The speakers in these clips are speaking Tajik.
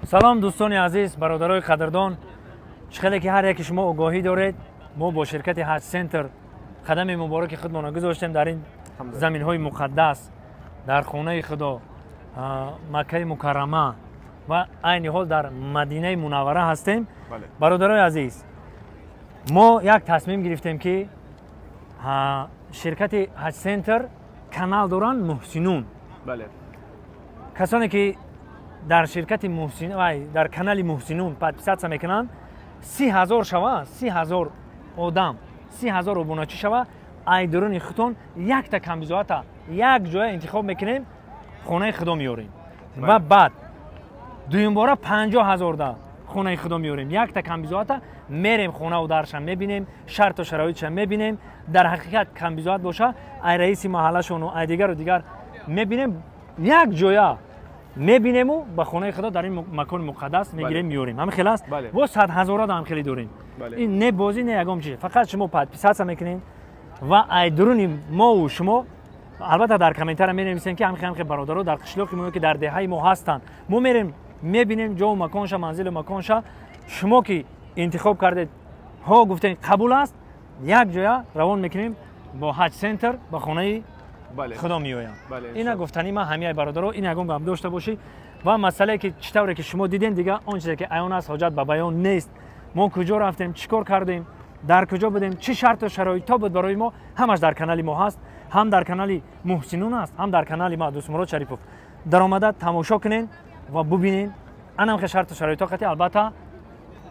Салом, дӯстони азиз, бародарои қадрдон. Чӣ хеле ки ҳар яке шумо огоҳӣ доред, мо бо ширкати Ҳаҷ Сентр қадами мубораки худмонро гузоштем дар ин заминҳои муқаддас, дар хонаи Худо, Маккаи Мукаррама, ва айни ҳол дар Мадинаи Мунаввара ҳастем. Бародарои азиз, мо як тасмим гирифтем, ки ширкати Ҳаҷ Сентр канал доранд Муҳсинун. Касоне ки дар ширкати Муҳсин, дар канали Муҳсинун подписаться мекунанд, 30 000 шава, 30 000 одам, 30 000 обуначӣ шава, ай дуруни худтон якта камбизоата як ҷоя интихоб мекунем, хонаи Худо меёрем. Ва баъд дуюмбора 50 000-да хонаи Худо меёрем, якта камбизоата мерем, хонаву дарша мебинем, шарту шароитша мебинем. Дар ҳақиқат камбизоат боша, ай раиси маҳаллашону ай дигару дигар мебинем, як ҷоя мебинему ба хонаи Худо дар ин макони муқаддас мегирем, меёрем. Ҳамин хел аст. Бо 100 000-а ҳам хеле дорем. Ин не бозӣ, не ягон чиз, фақат шумо подписаться мекунед ва ай дуруни мову шумо албатта дар комментария менависем, ки ҳамхе бародаро дар қишлоқи мо, ки дар деҳаи мо ҳастанд. Мо мерем, мебинем ҷову маконша, манзилу маконша. Шумо ки интихоб кардед, ҳо гуфтем, қабул аст, як ҷоя равон мекунем, бо Ҳаҷ Сентр ба хонаи Худо меоянд. Ина гуфтани ман ҳамияи, бародаро. Ин ягон гап дошта бошӣ? Ва масъалае ки чӣ тавре ки шумо дидем, дига он чизе ки аён аст, ҳоҷат ба баён нест. Мо куҷо рафтем, чӣ кор кардем, дар куҷо будем, чӣ шарту шароитҳо буд барои мо, ҳамаш дар канали мо ҳаст. Ҳам дар канали Муҳсинун аст, ҳам дар канали ма, Дӯстмурод Шарипов. Даромада тамошо кунен ва бубинен. Анамхе шарту шароитҳо қати албатта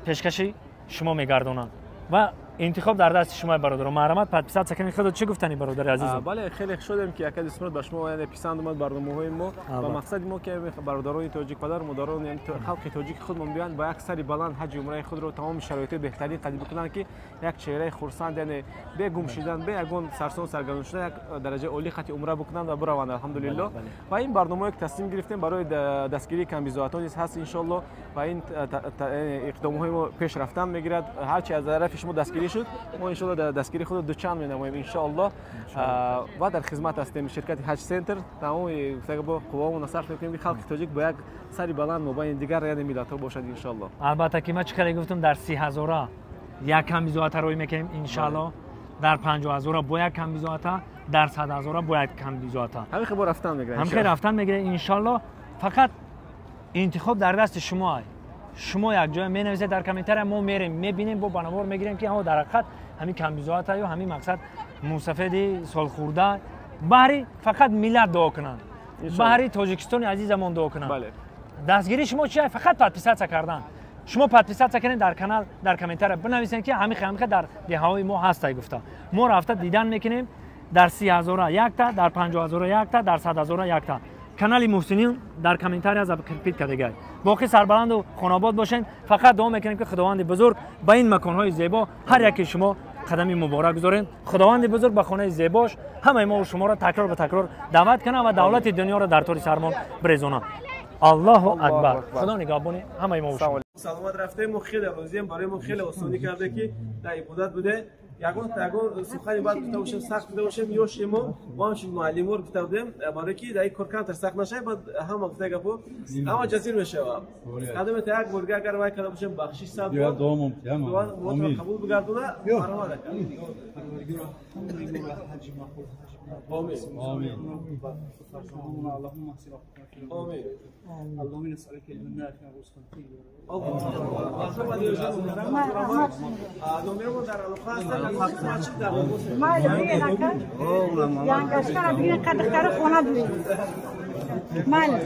пешкаши шумо мегардонанд ва интихоб дар дасти шумо, бародаро. Марҳамат, подписаться кунед. Худо, чӣ гуфтани, бародари азизам? Бале, хеле хушодем, ки ака Дӯстмурод, ба шумо, яъне, писанд омад барномаҳои мо. Ва мақсади мо ки бародарони тоҷик, падару модарон, халқи тоҷики худмон биёянд, ба як сари баланд ҳаҷи умраи худро тамоми шароитҳои беҳтарин қадим бикунанд, ки як чеҳраи хурсанд, яъне бе гум шидан, бе ягон сарсон саргардон шудан, як дараҷаи олӣ хати умра бикунанд ва бираванд, алҳамдулилло. Ва ин барномаое ки тасмим гирифтем барои дастгирии камбизоатон низ ҳаст, иншоалло. Ва ин иқдомҳои мо пеш рафтан мегирад. Ҳарчи аз тарафи шумо дастгирӣ шуд, мо иншоалло дар дастгирии худро дучанд менамоем, иншоалло. Ва дар хизмат ҳастем. Ширкати Ҳаҷ Сентр тамоми бо қувваомона сарф мекунем, ки халқи тоҷик бо як сари баланд мобайни дигар, яъне, миллатҳо бошад, иншоалло. Албатта ки ман чӣ хеле гуфтам, дар 30 000-а як камбизоата рӯй мекунем, иншоалло, дар 50 000-а бо як камбизоата, дар 100 000-а бо як камбизоата. Ҳамин хел бо рафтан мегирем. Ҳамин хел рафтан мегирем, иншоалло. Фақат интихоб дар дасти шумо. Ай шумо якҷоя менависед дар комментария, мо мерем, мебинем, бо банавор мегирем, ки дар ҳақиқат ҳамин камбизоата ё ҳамин мақсад мусафеди солхӯрда. Баҳри фақат миллат дуо кунанд, баҳри Тоҷикистони азизамон дуо кунанд. Дастгирии шумо чи? Фақат подписаться кардан. Шумо подписаться кунед дар канал, дар комментария бинависед, ки ҳамихе дар деҳаҳои мо ҳастай гуфта. Мо рафта дидан мекунем. Дар 30 000-а якта, дар 50 000-а якта, дар 100 000-а якта. Канали Муҳсинин дар комментария закрепить кардагай. Боқӣ сарбаланду хонобод бошед. Фақат дуо мекунем, ки Худованди бузург ба ин маконҳои зебо ҳар яке шумо қадами муборак гузорем. Худованди бузург ба хонаи зебош ҳамаи мо шуморо такрор ба такрор даъват кунад ва давлати дунёро дар тори сармон бирезонад. Аллоҳу акбар. Худо нигаҳбони ҳамаи мо шумо. Саломат рафтем. Мо хеле розием, барои мо хеле осонӣ карде, ки дар ибодат буде. Ягон сухани бад гуфта бошем, сахт гуфта бошем, ёши мо ҳамчун муаллимор гуфта будем, барое ки дар ин кор камтар сахт нашавад. Баъд ҳама гуфта гапо ҳама ҷазир мешавад. Қадамета як бор агар вай карда бошем, бахшиш сад бор қабул бигардона. Марҳамат, ака. Омин. Омин. اللهم نسألك علما نافعا ورزقا طيبا. Номеромон дар алоқа ҳастанд. Майли, бигин, ака. Янгашкара бигин, қадихтари хона бигин. Майли.